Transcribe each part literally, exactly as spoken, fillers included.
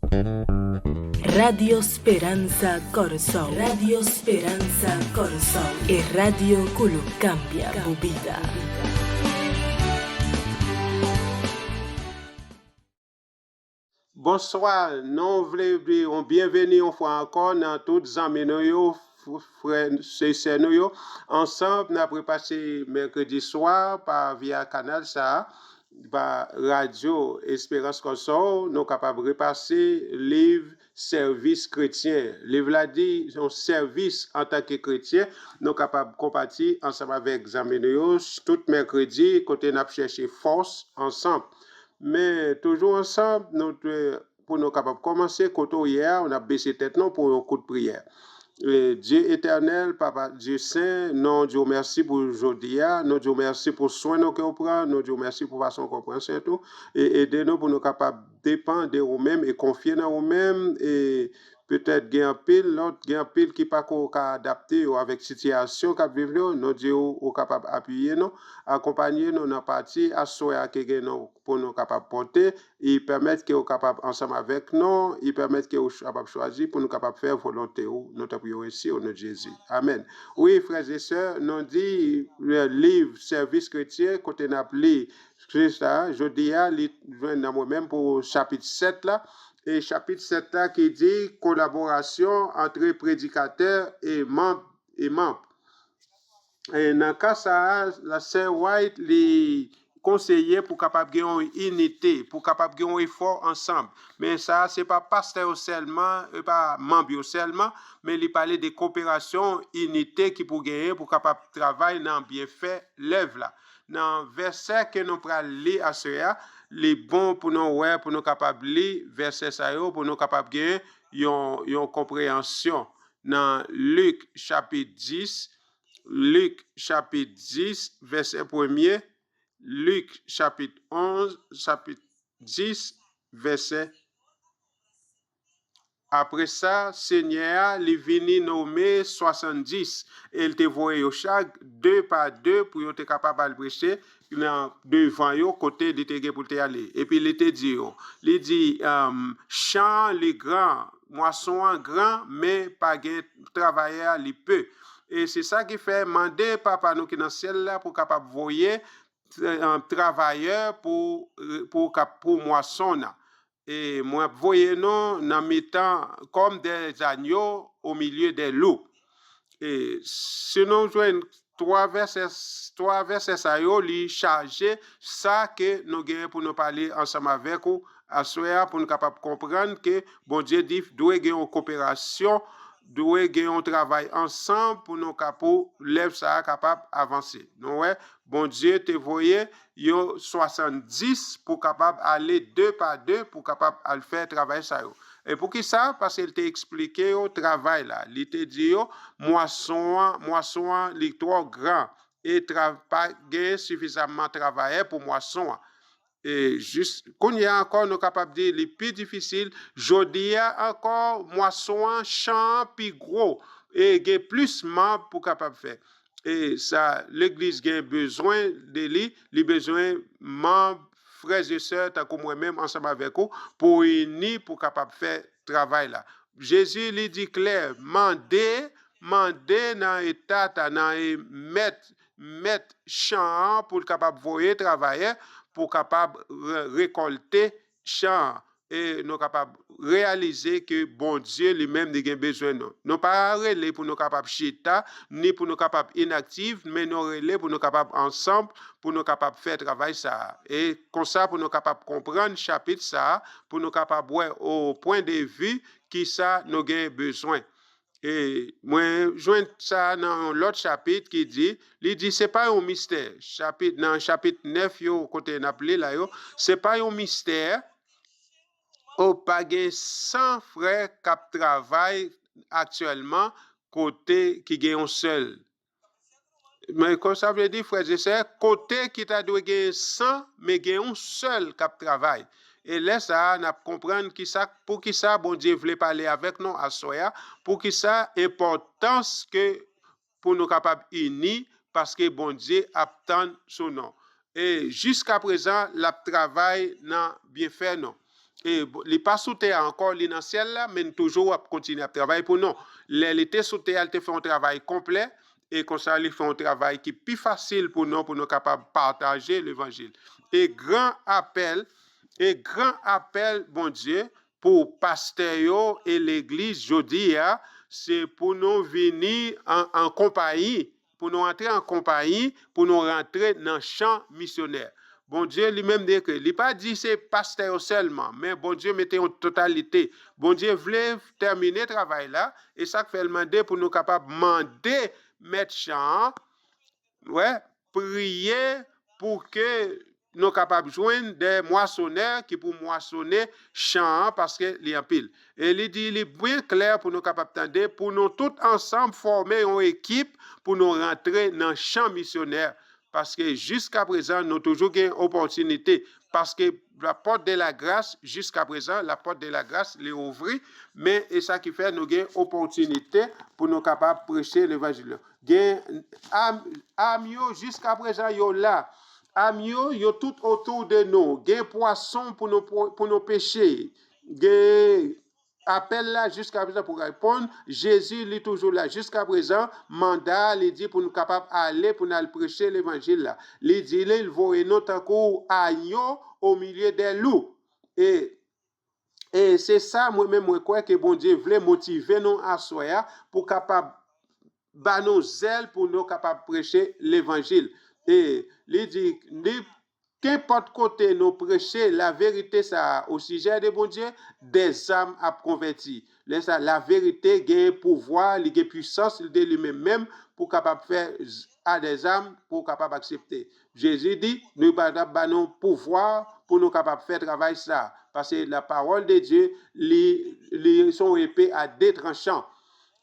Radio Speranza Kòrso. Radio Speranza Kòrso. E radio ku lo kambia bu bida. Bonswa, nou vle di yon byenveni yon fwa ankò nan tout zanmi nou yo, f-, frè, se sè nou yo. Ansanm, n ap repase mèkredi swa pa via kanal sa a, pa Radyo Esperans Kòsò, nou kapab repase liv Sèvis Kretyen. Liv la di, se yon sèvis antanke kretyen, nou kapab konpati ansanm avèk zanmi nou yo, tout mèkredi, kote n ap chèche fòs ansanm. Men, toujou ansanm, nou te, pou nou kapab kòmanse, kote w ye a, n ap bese tèt nou pou yon kout priyè. E, Dye etènèl, Papa Dye sen, nou di w mèsi pou jodi a, nou di w mèsi pou swen nou ke w pran, nou di w mèsi pou fason ke w pran swen tou, e ede nou pou nou kapab depann de ou menm e konfye nan ou menm, e petèt gen anpil lòt, gen anpil ki pako ka adapte yo avèk sitiyasyon k ap viv yo, nou di w ou kapab apiye nou, akonpanye nou nan pati aswè a ke gen nou pou nou kapab pote, e pèmèt ke w kapab ansanm avèk nou, e pèmèt ke w kapab chwazi pou nou kapab fè volonte w, nou te priye w ensi, o non de Jezi. Amèn. Wi, frè e sè, nou di, e, liv Sèvis Kretyen, kote n ap li Kris la, jodi a, li jwenn nan mwen menm pou chapit sèt la, e chapit sèt la ki di kolaborasyon antre predikatè e manm, e manm. E nan ka sa a, la sè White, li konseye pou kapab gen yon inite, pou kapab gen yon efò ansanm. Men sa a, se pa pastè yo sèlman, e pa manm yo sèlman, men li pale de koperasyon, inite ki pou genyen pou kapab travay nan byenfè lèv la. Nan vèsè ke nou pral li aswè a, li bon pou nou wè, pou nou kapab li vèsè sa yo, pou nou kapab gen yon, yon konpreyansyon. Nan Lik chapit dis, Lik chapit dis, vèsè premye, Lik chapit onz, chapit dis, vèsè. Apre sa, Senyè a, li vini nome swasanndis, e l te voye yo chak de pa de pou yo te kapab al preche nan devan yo kote li te gen pou l te ale. Epi li te di yo, li di, um, chan an li gran, mwason an gran, men pa gen travayè a li pe. E se sa ki fè mande Papa nou ki nan syèl la pou kapab voye, eh, travayè pou, pou, pou mwason nan. E mwen ap voye nou nan mitan kòm dè zanyo o milye dè lou. E si nou jwenn twa vèsè, twa vèsè sa yo, li chaje sa ke nou genyen pou nou pale ansanm avèk ou aswè a, pou nou kapab konprann ke Bondye di dwe gen yon koperasyon, dwe gen yon travay ansanm pou nou ka, pou lèv sa a kapab avanse. Nou wè, Bondye te voye yo swasanndis pou kapab ale de pa de pou kapab al fè travay sa yo. E poukisa? Paske l te eksplike yo travay la. Li te di yo, mwason an, mwason an, li twò gran. E tra-, pa gen sifizamman travayè pou mwason an. E jis kounye a ankò, nou kapab di li pi difisil. Jodi a ankò, mwason an, chan an pi gwo. E gen plis manm pou kapab fè. E sa, legliz gen bezwen de li, li bezwen manm, frè e sè, tankou mwen menm, ansanm avèk ou, pou ini, pou kapab fè travay la. Jezi, li di klè, mande, mande nan eta ta, nan e mèt, mèt chan an pou l kapab voye travayè, pou kapab re-, rekòlte chan an. E nou kapab reyalize ke Bondye li menm li gen bezwen nou. Nou pa rele pou nou kapab chita, ni pou nou kapab inaktif, men nou rele pou nou kapab ansanm, pou nou kapab fè travay sa a. E konsa pou nou kapab konprann chapit sa a, pou nou kapab wè o pwen de vi kisa nou gen bezwen. E mwen jwenn sa nan yon lòt chapit ki di, li di se pa yon mistè. Chapit, nan chapit nèf yo, kote n ap li la yo, se pa yon mistè. O, pa gen san frè k ap travay aktyèlman kote ki gen yon sèl. Men kon sa vle di, frè e sè, kote ki ta dwe gen san, men gen yon sèl k ap travay. E lè sa a, n ap konprann kisa, poukisa Bondye vle pale avèk nou aswè a, poukisa enpòtans ke pou nou kapab ini, paske Bondye ap tann sou nou. E jiskaprezan, l ap travay nan byenfè nou. e li pa sou tè a ankò, li nan syèl la, men toujou ap kontinye ap travay pou nou. Lè li te sou tè a, li te fè yon travay konplè, e konsa li fè yon travay ki pi fasil pou nou, pou nou kapab pataje levanjil. E gran apèl, e gran apèl Bondye pou pastè yo e legliz jodi a, se pou nou vini an, an konpayi, pou nou antre an konpayi, pou nou rantre nan chan misyonè. Bondye li menm dekrè, li pa di se pastè yo sèlman, men Bondye mete yon totalite. Bondye vle tèmine travay la, e sa k fè l mande pou nou kapab mande mèt chan an, wè, priye pou ke nou kapab jwenn de mwasonè ki pou mwasone chan an, paske li anpil. E li di li byen klè pou nou kapab tande, pou nou tout ansanm fòme yon ekip pou nou rantre nan chan misyonè. Paske jiska prezan, nou toujou gen opòtinite. Paske la pòt de la gras, jiska prezan, la pòt de la gras, li ouvri. Men, e sa ki fè nou gen opòtinite pou nou kapab preche levanjil yo. Gen am, am yo, jiska prezan, yo la. Am yo, yo tout otou de nou. Gen pwason pou nou, pou nou peche. Gen apèl la jiska prezan pou reponn. Jezi, li toujou la jiska prezan. Manda, li di pou nou kapab ale, pou n al preche levanjil la. Li di, li voye nou tankou anyo o milye de lou. E, e se sa, mwen menm, mwen kwè ke Bondye vle motive nou aswè a pou kapab ba nou zèl pou nou kapab preche levanjil. E li di, li, kenpòt kote nou preche laverite sa a osijè de Bondye, dèzam ap konvèti. Lè sa, laverite gen pouvwa, li gen pwisans de li menm menm pou kapab fè a dèzam pou kapab aksepte. Jezi di, nou pa t ap ba nou pouvwa pou nou kapab fè travay sa. Paske la pawòl de Dye, li, li se yon epe a de tranchan.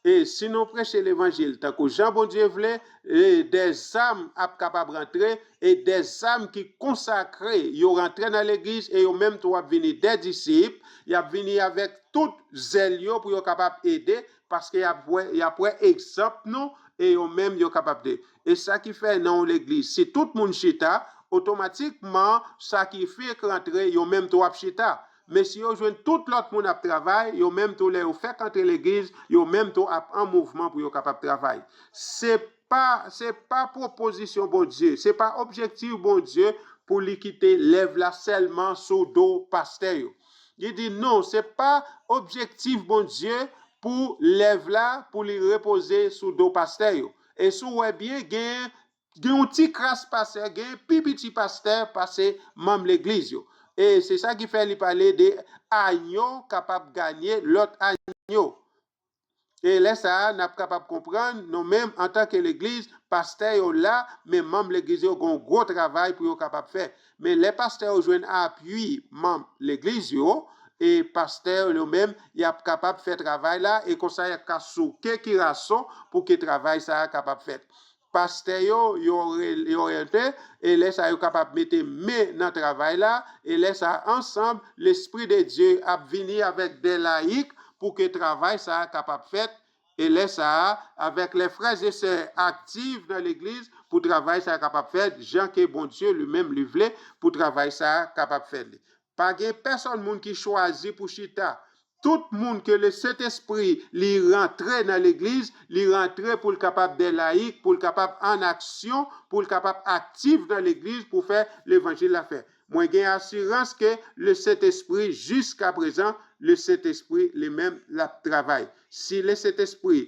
E si nou preche levanjil tankou jan Bondye vle, e dèzam ap kapab rantre, e dèzam ki konsakre, yo rantre nan legliz, e yo menm tou ap vini de disip, y ap vini avèk tout zèl yo pou yo kapab ede, paske y ap wè, y ap wè egzanp nou, e yo menm yo kapab de. E sa ki fè nan yon legliz, si tout moun chita, otomatikman, sa ki fèk rantre, yo menm tou ap chita. Men si yo jwenn tout lòt moun ap travay, yo menm tou lè yo fèk antre legliz, yo menm tou ap an mouvman pou yo kapab travay. Se pa, se pa pwopozisyon Bondye, se pa objektif Bondye pou li kite lèv la sèlman sou do pastè yo. Li di non, se pa objektif Bondye pou lèv la, pou li repoze sou do pastè yo. E si w wè byen, gen gen yon ti kras pastè, gen pi piti pastè pase manm legliz yo. E se sa ki fè li pale de anyo kapab ganye lòt anyo. E lè sa a, n ap kapab konprann, nou menm, antanke legliz, pastè yo la, men manm legliz yo gen yon gwo travay pou yo kapab fè. Men lè pastè yo jwenn apui manm legliz yo, e pastè yo menm, y ap kapab fè travay la, e konsa y ap ka souke kirason pou ke travay sa a kapab fèt. Pastè yo, yo, yo oryante, e lè sa yo kapab mete men nan travay la, e lè sa ansanm, Lespri de Dye ap vini avèk de layik pou ke travay sa a kapab fèt, e lè sa a, avèk lè frè e sè aktif nan legliz, pou travay sa a kapab fèt, jan ke Bondye li menm li vle pou travay sa a kapab fèt. Pa gen pèsòn moun ki chwazi pou chita. Tout moun ke le Sentespri li rantre nan legliz, li rantre pou l kapab de layik, pou l kapab an aksyon, pou l kapab aktif nan legliz pou fè levanjil la fè. Mwen gen asirans ke le Sentespri, jiska prezan, le Sentespri li menm l ap travay. Si le Sentespri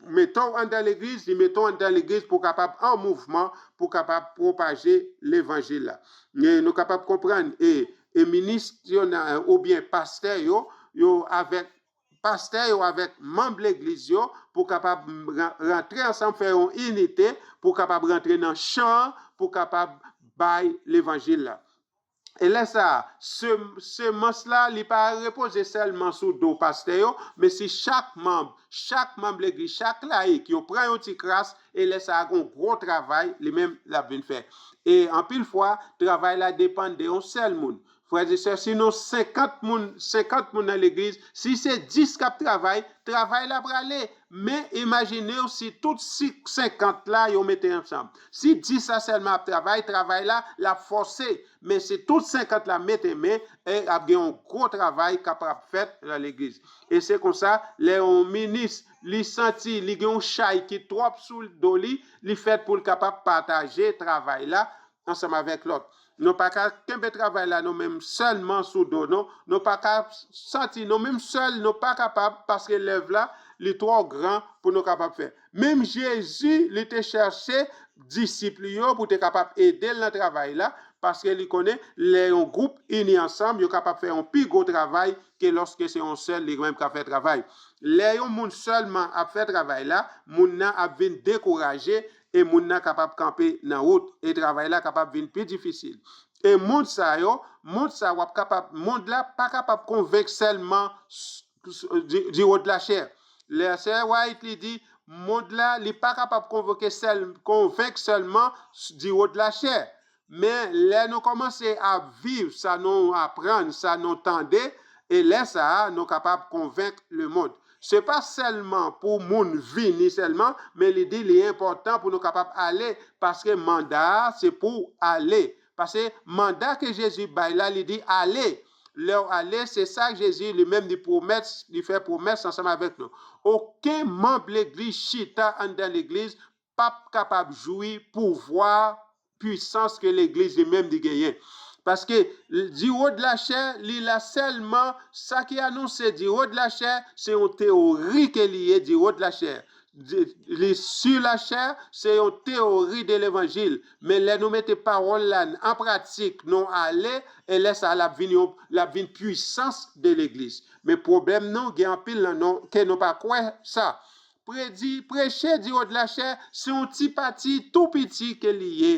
mete w anndan legliz, li mete w anndan legliz pou w kapab an mouvman, pou w kapab pwopaje levanjil la. E nou kapab konprann, e, e minis yo nan, oubyen pastè yo, yo avèk pastè yo avèk manm legliz yo pou kapab rantre ansanm, fè yon inite, pou kapab rantre nan chan, pou kapab bay levanjil la. E lè sa a, semans la, li pa repoze sèlman sou do pastè yo, men si chak manm, chak manm legliz, chak layik, yo pran yon ti kras, e lè sa a, gon gwo travay, li menm, l ap vin fè. E anpil fwa, travay la depann de yon sèl moun. Frè e sè, si nou senkant moun, senkant moun nan legliz, si se dis k ap travay, travay la prale. Men imajine w si tout si, senkant la yo mete ansanm. Si dis la sèlman ap travay, travay la, l ap fòse. Men si tout senkant la mete men, e ap gen yon gwo travay k ap, ap fèt nan legliz. E se konsa, lè yon minis, li santi li gen yon chay ki twòp sou do li, li fèt pou l kapab pataje travay la ansanm avèk lòt. Nou pa ka kenbe travay la nou menm sèlman sou do nou. Nou pa ka santi nou menm sèl, nou pa kapab paske lèv la, li twò gran pou nou kapab fè. Menm Jezi, li te chèche disip li yo pou te kapab ede l nan travay la, paske li konnen lè yon gwoup ini ansanm, yo kapab fè yon pi gwo travay ke lòske se yon sèl li menm ka fè travay. Lè yon moun sèlman ap fè travay la, moun nan ap vin dekouraje e moun nan kapab kanpe nan wout e travay la kapab vin pi difisil. E mond sa yo, mond sa w ap kapab, mond la pa kapab konvenk sèlman s- s- du, du haut de la chair. Lè sè White li di, mond la, li pa kapab konvoke sèl, konvenk sèlman s- du haut de la chair. Men lè nou kòmanse ap viv sa nou aprann, sa nou tande, e lè sa a, nou kapab konvenk lemonn. Se pa sèlman pou moun vini sèlman, men li di li enpòtan pou nou kapab ale, paske manda a se pou ale. Paske manda ke Jezi bay la, li di ale. Lè w ale, se sa Jezi li menm li pwomèt, li fè pwomès ansanm avèk nou. Okenn manm legliz chita anndan legliz p ap kapab jwi pouvwa, pwisans ke legliz li menm li genyen. Paske du haut de la chair, li la sèlman, sa ki anonse du haut de la chair, se yon teyori ke li ye du haut de la chair. Di- Li sur la chair, se yon teyori de levanjil. Men lè nou mete pawòl la an pratik, nou ale, e lè sa a, l ap vin yon, l ap vin pwisans de legliz. Men pwoblèm nou, gen anpil nan nou, ke nou pa kwè sa. Predi, preche du haut de la chair, se yon ti pati tou piti ke li ye.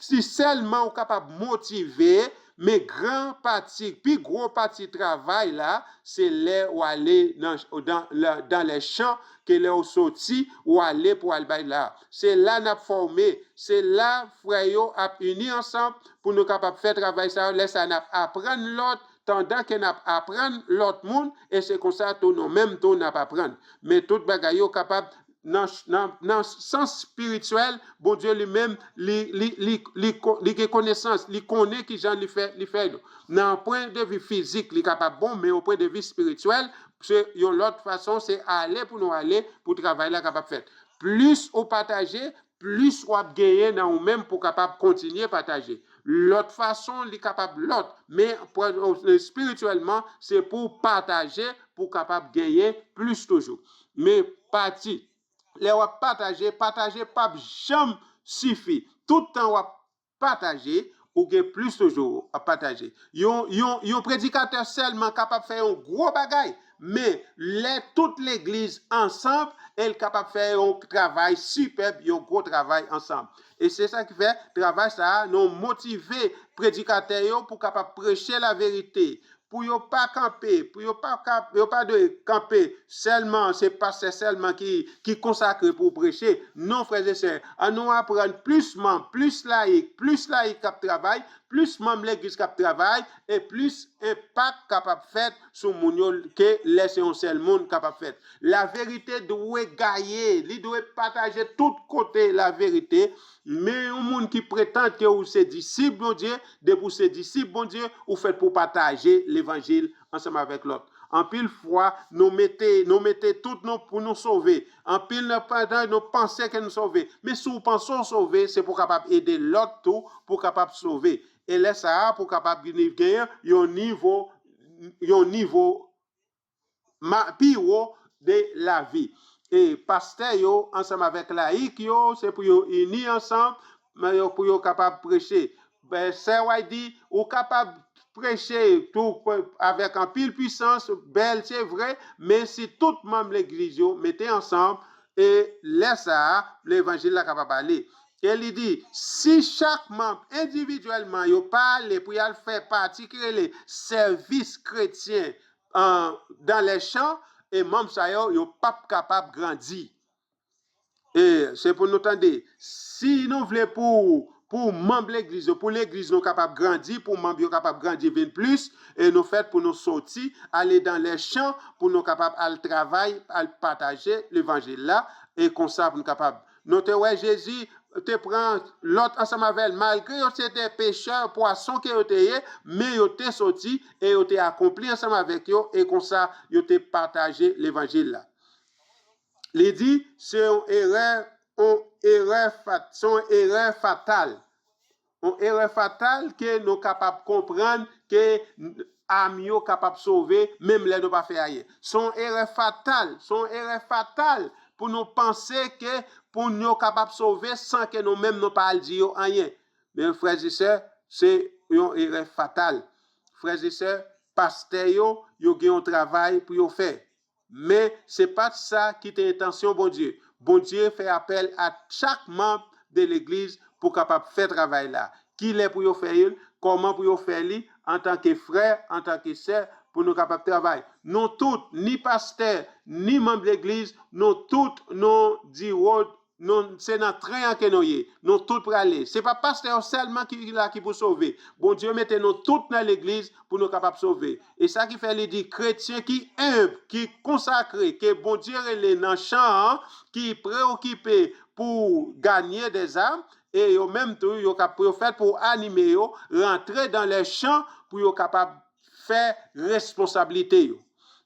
Si sèlman ou kapab motive, men gran pati, pi gwo pati travay la, se lè w ale nan, dan, la, dans les champs, ke lè w soti, w ale pou al bay la. Se la n ap fòme, se la frè yo ap ini ansanm pou nou kapab fè travay sa yo. Lè sa a, n ap aprann lòt, pandan ke n ap aprann lòt moun, e se konsa tou nou menm tou n ap aprann. Men tout bagay yo kapab nan, nan, nan sans espirityèl, Bondye li menm, li, li, li, li, ko- li gen konesans, li konnen ki jan li fè, li fè nou. Nan pwen de vi fizik, li kapab bon, men o pwen de vi espirityèl, se yon lòt fason, se ale pou nou ale, pou travay la kapab fèt. Plis ou pataje, plis w ap genyen nan ou menm pou kapab kontinye pataje. Lòt fason, li kapab lòt, men espirityèlman, se pou w pataje, pou w kapab genyen plis toujou. Men pati, lè w ap pataje, pataje p ap janm sifi. Tout tan w ap pataje, ou gen plis toujou ap pataje. Yon, yon, yon predikatè sèlman kapab fè yon gwo bagay, men lè tout legliz ansanm, e l kapab fè yon travay sipèb, yon gwo travay ansanm. E se sa ki fè travay sa a, nou motive predikatè yo pou kapab preche laverite, pou yo pa kanpe, pou yo pa, ka- yo pa dwe kanpe sèlman, se pastè sèlman ki, ki konsakre pou preche. Non, frè e sè, an nou aprann plis manm, plis layik, plis layik k ap travay, plis manm legliz k ap travay, e plis enpak kapab fèt sou moun yo ke lè se yon sèl moun kapab fèt. Laverite dwe gaye, li dwe pataje tout kote laverite. Men yon moun ki pretann ke ou se disip Bondye, depi w se disip Bondye, ou fèt pou pataje levanjil ansanm avèk lòt. Anpil fwa, nou mete, nou mete tout nou pou nou sove. Anpil nan pandan nou panse ke nou sove. Men si w panse w sove, se pou w kapab ede lòt tou, pou w kapab sove. E lè sa a, pou w kapab vini genyen yon nivo, yon nivo ma- pi wo de lavi. E pastè yo, ansanm avèk layik yo, se pou yo ini ansanm, men yo, pou yo kapab preche. Ben, sè White di, ou kapab preche tou avèk anpil pwisans, bèl, se vre, men si tout manm legliz yo mete ansanm, e lè sa a, levanjil la kapab ale. E li di, si chak manm endividyèlman yo pa ale pou y al fè pati ki rele sèvis kretyen, an, dans les champs, e manm sa yo, yo p ap kapab grandi. E se pou nou tande, si nou vle pou pou manm legliz yo, pou legliz nou kapab grandi, pou manm yo kapab grandi vin plis, e nou fèt pou nou soti, ale dans les champs, pou nou kapab al travay, al pataje levanjil la, e konsa pou nou kapab. Nou te wè Jezi te pran Lòt ansanm avè l, malgre yo se te pechè pwason ke yo te ye, men yo te soti e yo te akonpli ansanm avèk yo, e konsa yo te pataje levanjil la. Li di, se yon erè, yon erè fat, se yon erè fatal. Yon erè fatal ke nou kapab konprann ke am yo kapab sove, menm lè nou pa fè ayen. Se yon erè fatal, se yon erè fatal pou nou panse ke pou nou kapab sove san ke nou menm nou pa al di yo anyen. Men frè e sè, se yon erè fatal. Frè e sè, pastè yo, yo gen yon travay pou yo fè. Men se pa t sa ki te entansyon Bondye. Bondye fè apèl a chak manm de legliz pou kapab fè travay la. Kilè pou yo fè l, kòman pou yo fè li, antanke frè, antanke sè, pou nou kapab travay. Nou tout, ni pastè, ni manm legliz, nou tout, nou diwòd, nou, se nan tren an ke nou ye. Nou tout prale. Se pa pastè yo sèlman ki la ki pou sove. Bondye mete nou tout nan legliz pou nou kapab sove. E sa ki fè li di kretyen ki enb, ki konsakre, ke Bondye rele nan chan an, ki preokipe pou ganye dèzam, e yo menm tou, yo, ka, yo fèt pou anime yo, rantre dans les champs pou yo kapab fè responsablite yo.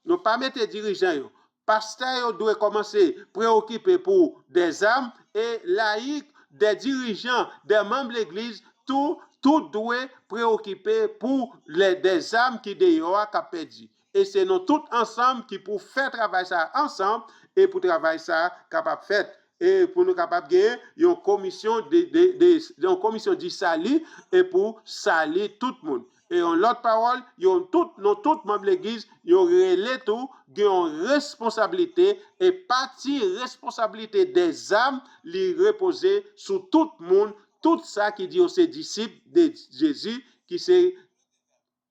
Nou pa mete dirijan yo. Pastè yo dwe kòmanse preokipe pou dèzam e layik, dè dirijan, dè manm legliz, tou, tout dwe preokipe pou lè dèzam ki deyò a k ap pèdi. E se nou tout ansanm ki pou fè travay sa a ansanm e pou travay sa a kapab fèt. E pou nou kapab gen yon komisyon de, de, de, yon komisyon di sali e pou sali tout moun. E yon lòt pawòl, yon tout, nou tout manm legliz, yo rele tou, gen yon responsablite, e pati responsablite dèzam, li repoze sou tout moun, tout sa ki di yo se disip de Jezi, ki se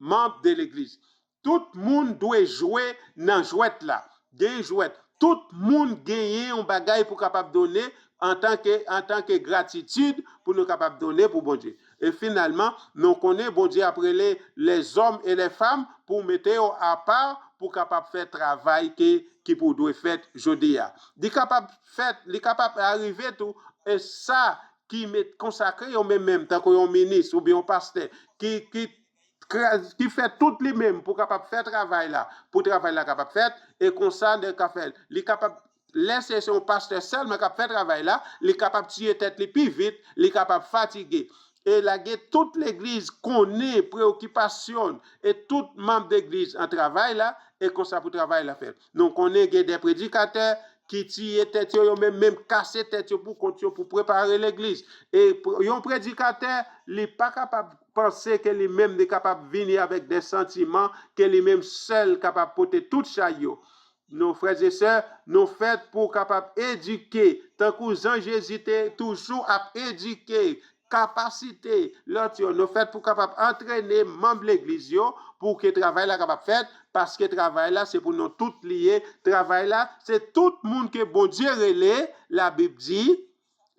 manm de legliz. Tout moun dwe jwe nan jwèt la. Gen jwèt. Tout moun genyen yon bagay pou kapab donnen antanke, antanke gratitid pou nou kapab donnen pou Bondye. E finalman, nou konnen Bondye ap rele lèzòm e lèfanm pou mete yo apa pou kapab fè travay ke, ki pou dwe fèt jodi a. Li kapab fèt, li kapab arive tou, e sa ki met konsakre yo menm menm, tankou yon minis oubyen yon pastè, ki, ki, ki fè tout li menm pou kapab fè travay la, pou travay la kapab fèt, e konsa nèg ka fè l. Li kapab, lè se, se yon pastè sèlman k ap fè travay la, li kapab tiye tèt li pi vit, li kapab fatige. E lage tout legliz konnen preokipasyon e tout manm legliz an travay la, e konsa pou travay la fèt. Nou konnen gen de predikatè ki tiye tèt yo, yo menm, menm kase tèt yo pou kont yo pou prepare legliz. E yon predikatè, li pa kapab panse ke li menm li kapab vini avèk de santiman ke li menm sèl kapab pote tout chay yo. Nou, frè e sè, nou fèt pou kapab edike, tankou jan Jezi te toujou ap edike, kapasite lòt yo. Nou fèt pou kapab antrene manm legliz yo pou ke travay la kapab fèt, paske travay la se pou nou tout li ye. Travay la, se tout moun ke Bondye rele, Labib di,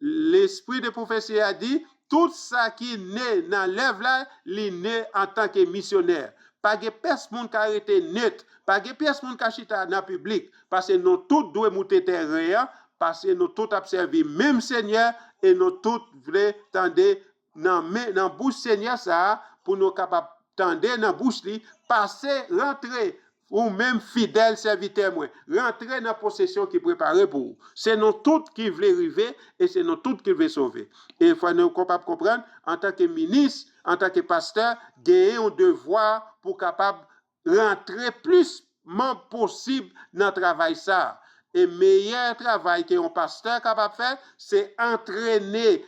lespri de pwofesi a di, tout sa ki ne nan lèv la, li ne antanke misyonè. Pa gen pyès moun ka rete net, pa gen pyès moun ka chita nan piblik, paske nou tout dwe moute teren an, paske nou tout ap sèvi menm Senyè, e nou tout vle tande nan men, nan bouch Senyè sa a, pou nou kapab tande nan bouch li, pase, rantre, ou menm fidèl sèvitè mwen, rantre nan posesyon ki prepare pou ou. Se nou tout ki vle rive e se nou tout ki vle sove. E fò nou kapab konprann, antanke minis, antanke pastè, genyen yon devwa pou kapab rantre plis manm posib nan travay sa a. E meyè travay ke yon pastè kapab fè, se antrene,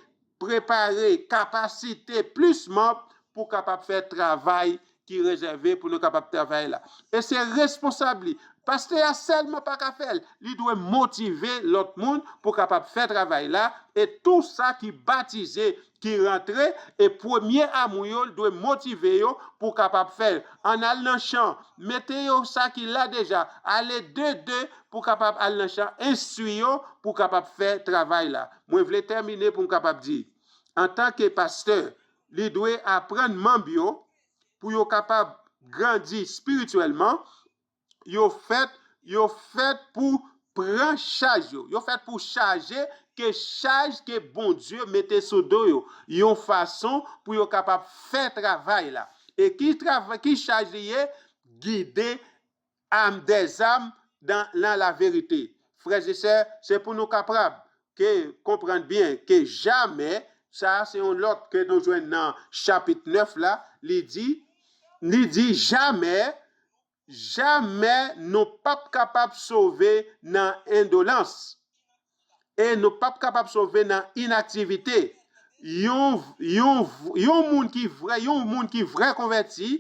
prepare, kapasite plis manm pou kapab fè travay ki rezève pou nou kapab travay la. E se responsab li. Pastè a sèlman pa ka fè l. Li dwe motive lòt moun pou kapab fè travay la. E tou sa ki batize, ki rantre, e premye amou yo, l dwe motive yo pou kapab fè l. Ann al nan chan, mete yo sa ki la deja, ale de de pou kapab al nan chan, enstwi yo pou kapab fè travay la. Mwen vle tèmine pou m kapab di, antanke pastè, li dwe aprann manm yo pou yo kapab grandi espirityèlman. Yo fèt, yo fèt pou pran chaj yo. Yo fèt pou chaje ke chaj ke Bondye mete sou do yo, yon fason pou yo kapab fè travay la. E ki travay, ki chaj li ye? Gide âme des âmes dans, dans la vérité. Frè e sè, se pou nou kapab ke konprann byen ke jamè, sa se yon lòt ke nou jwenn nan chapit nèf la, li di, li di jamè, jamè nou p ap kapab sove nan endolans. E nou p ap kapab sove nan inaktivite. Yon, yon, yon moun ki vrè, yon moun ki vrè konvèti,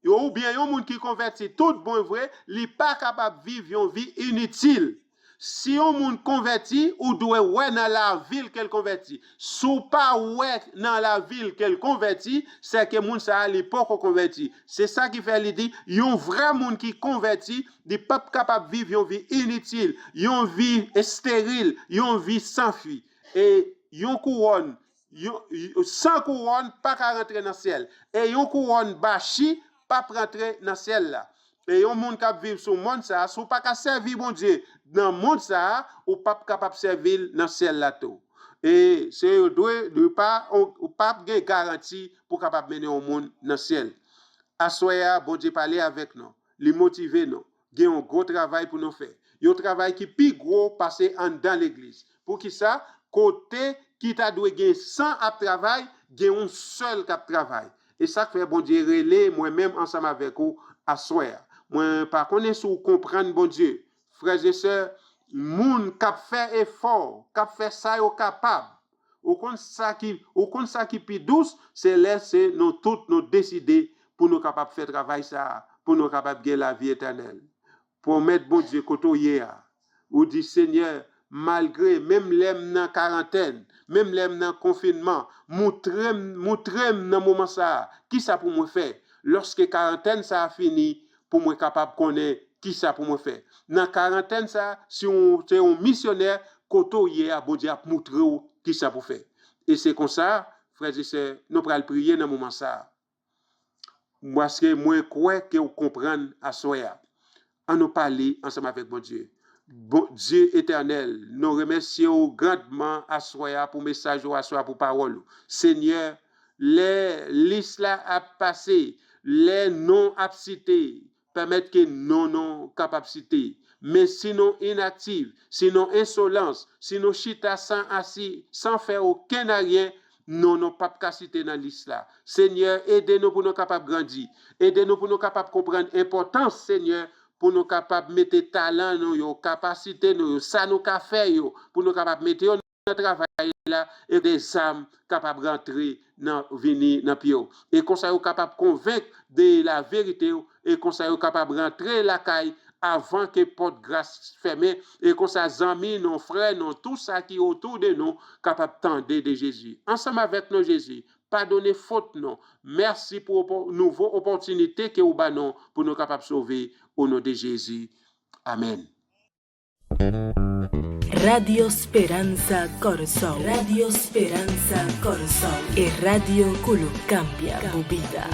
oubyen yon moun ki konvèti tout bon vre, li pa kapab viv yon vi initil. Si yon moun konvèti, ou dwe wè nan lavi l ke l konvèti. Si w pa wè nan lavi l ke l konvèti, se ke moun sa a li poko konvèti. Se sa ki fè li di, yon vrè moun ki konvèti, li p ap kapab viv yon vi initil, yon vi esteril, yon vi san fwi. E yon kouwòn, yon, san kouwòn pa ka rantre nan syèl. E yon kouwòn bachi p ap rantre nan syèl la. E yon moun k ap viv sou mond sa a, si w pa ka sèvi Bondye nan mond sa a, ou p ap kapab sèvi l nan syèl la tou. E se yo dwe, dwe pa, ou, ou p ap gen garanti pou kapab mennen yon moun nan syèl. Aswè a, Bondye pale avèk nou. Li motive nou. Gen yon gwo travay pou nou fè. Yon travay ki pi gwo pase anndan legliz. Poukisa? Kote ki ta dwe gen san ap travay, gen yon sèl k ap travay. E sa k fè Bondye rele mwen menm ansanm avèk ou aswè a. Mwen pa konnen si w konprann Bondye. Frè e sè, moun k ap fè efò, k ap fè sa yo kapab, ou konn sa ki, ou konn sa ki pi dous, se lè se nou tout nou deside pou nou kapab fè travay sa a, pou nou kapab gen lavi etènèl. Pwomèt Bondye kote w ye a. Ou di, Senyè, malgre, menm lè m nan karantèn, menm lè m nan konfinman, moutre m, moutre m nan moman sa a, kisa pou mwen fè? Lòske karantèn sa a fini, pou mwen kapab konnen kisa pou mwen fè. Nan karantèn sa a, si w se yon misyonè, kote w ye a, Bondye ap moutre w kisa pou fè. E se konsa, frè e sè, nou pral priye nan moman sa a. Paske mwen kwè ke w konprann aswè a. Ann nou pale ansanm avèk Bondye. Bondye etènèl, nou remèsye w grandman aswè a pou mesaj ou aswè a, pou pawòl ou. Senyè, lè lis la ap pase, lè non ap site, pèmèt ke non nou kapab site. Men si nou inaktif, si nou ensolans, si nou chita san asi, san fè okenn aryen, non nou p ap ka site nan lis la. Senyè, ede nou pou nou kapab grandi. Ede nou pou nou kapab konprann enpòtans, Senyè, pou nou kapab mete talan nou yo, kapasite nou yo, sa nou ka fè yo, pou nou kapab mete yo nan travay la, e de zam kapab rantre nan, vini nan pye w. E konsa yo kapab konvenk de laverite w, e konsa yo kapab rantre lakay avan ke pòt gras fèmen, e konsa zanmi nou, frè nou, tou sa ki otou de nou kapab tande de Jezi. Ansanm avèk nou, Jezi, padone fot nou. Mèsi pou opo-, nouvo opòtinite ke ou ba nou pou nou kapab sove, o non de Jezi. Amèn. Radio Speranza Kòrson. Radio Speranza Kòrson. E radyo ku lo kambya bu bida.